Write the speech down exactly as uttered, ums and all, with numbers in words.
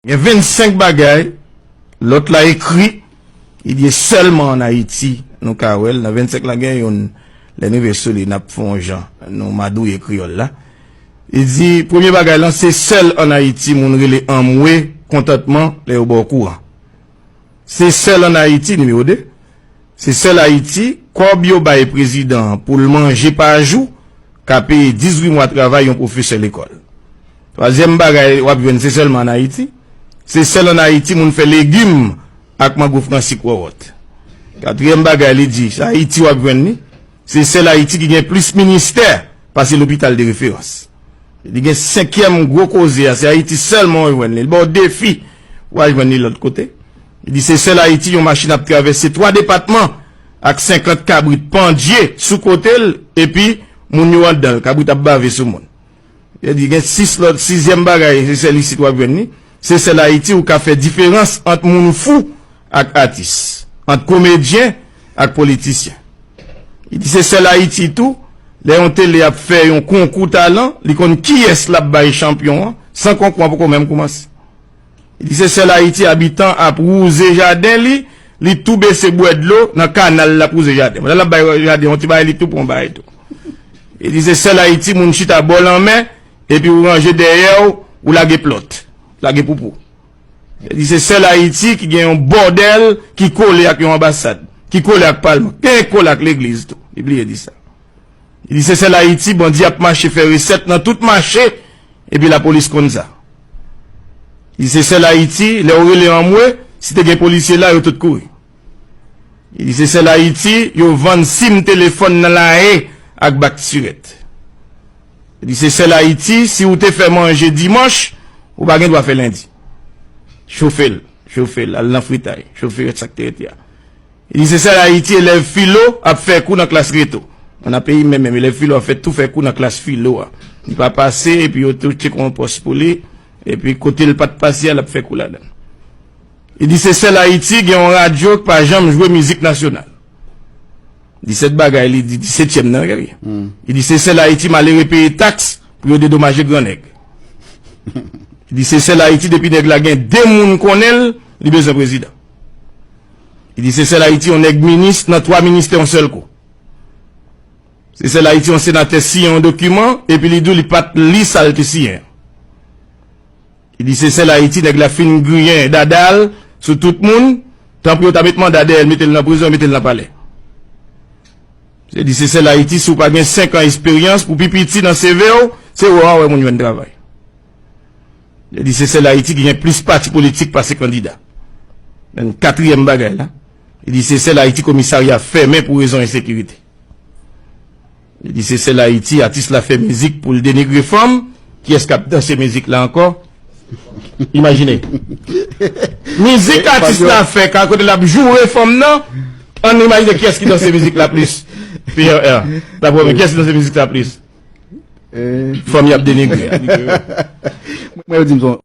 Gen vennsenk bagay, lòt la ekri, li di sèlman ann Ayiti nou ka wè l. Nan vennsenk la gen youn, lè n rive sou li, n ap fè yon jan, nou madouye kreyòl la. Li di, premye bagay lan, se sèl ann Ayiti moun rele anmwe kontantman lè yo ba w kouran. Se sèl ann Ayiti, nimewo de, se sèl Ayiti, kòb yo bay prezidan an pou l manje pa jou, ka peye dizuit mwa travay yon pwofesè lekòl. Twazyèm bagay w ap jwenn, se sèlman ann Ayiti, se sèl ann Ayiti moun fè legim ak mango fransik wòwòt. Katriyèm bagay li di, se Ayiti w ap jwenn li, se sèl Ayiti ki gen plis ministè pase lopital de referans. Li gen senkyèm gwo koze a, se Ayiti sèlman w jwenn li. Li ba w defi pou w al jwenn li lòt kote. Li di se sèl Ayiti yon machin ap travèse twa depatman ak senkant kabrit pandye sou kote l, epi moun yo anndan l, kabrit ap bave sou moun. Li di gen sis lòt, sizyèm bagay, se sèl isit w ap jwenn li. Se sèl Ayiti ou ka fè diferans ant moun fou ak atis, ant komedyen ak politisyen. Li di se sèl Ayiti tou, lè yon tele ap fè yon konkou talan, li konn kiyès l ap bay chanpyon an, san konkou an poko menm koumanse. Li di se sèl Ayiti abitan ap wouze jaden li, li tou bese bwè dlo nan kanal l ap wouze jaden. Pandan l ap bay jaden yon ti bagay, li tou pran bagay tou. Li di se sèl Ayiti moun chita bò lanmè, epi ou ranje dèyè w, ou lage plòt, lage poupou. Li di se sèl Ayiti ki gen yon bòdèl ki kole ak yon anbasad, ki kole ak palman, ki kole ak legliz tou. Li bliye di sa. Li di se sèl Ayiti bandi ap mache fè resèt nan tout mache, epi lapolis konn sa. Li di se sèl Ayiti, lè w rele anmwe, si te gen polisye la, yo tout kouri. Li di se sèl Ayiti, yo vann sim telefòn nan Laye ak Baktirèt. Li di se sèl Ayiti, si ou te fè manje dimanch, ou pa gen dwa fè lendi. Chofe l, chofe l, al nan fritay, chofe sa k te rete a. Li di se sèl Ayiti, elèv filo ap fè kou nan klas reto. Nan peyi m menm, menm, elèv filo ap fè tou fè kou nan klas filo a. Li pa pase, epi yo tou tcheke yon pòs pou li, epi kote l pa t pase a, l ap fè kou ladan l. Li di se sèl Ayiti gen yon radyo k pa janm jwe mizik nasyonal. Disèt bagay li di, disetyèm nan, gade. Li di se sèl Ayiti malere peye taks pou yo dedomaje gran nèg. Li di se sèl Ayiti depi nèg la gen de moun konnen l, li bezwen prezidan. Li di se sèl Ayiti yon nèg minis nan twa ministè yon sèl kou. Se sèl Ayiti yon senatè siyen yon dokiman, epi li di w li pa t li sa l te siyen. Li di se sèl Ayiti nèg la fin griyen dada l sou tout moun, tanpri yo ta met manda dèyè l, mete l nan prizon, yo mete l nan palè. Li di se sèl Ayiti, si w pa gen senk an esperyans, pou pi piti nan C V w, se wè w a wè moun jwenn travay. Li di se sèl Ayiti ki gen plis pati politik pase kandida. Menm katriyèm bagay la, li di se sèl Ayiti komisarya fèmen pou rezon ensekirite. Li di se sèl Ayiti atis la fè mizik pou l denigre fanm. Kiyès k ap danse mizik la ankò? Imajine. Mizik atis la fè, ka kote l ap joure fanm nan. Ann imajine kiyès ki danse mizik la plis. P R R. La premye, kiyès ki danse mizik la plis? Fanm y ap denigre a. Mwen, yo di m son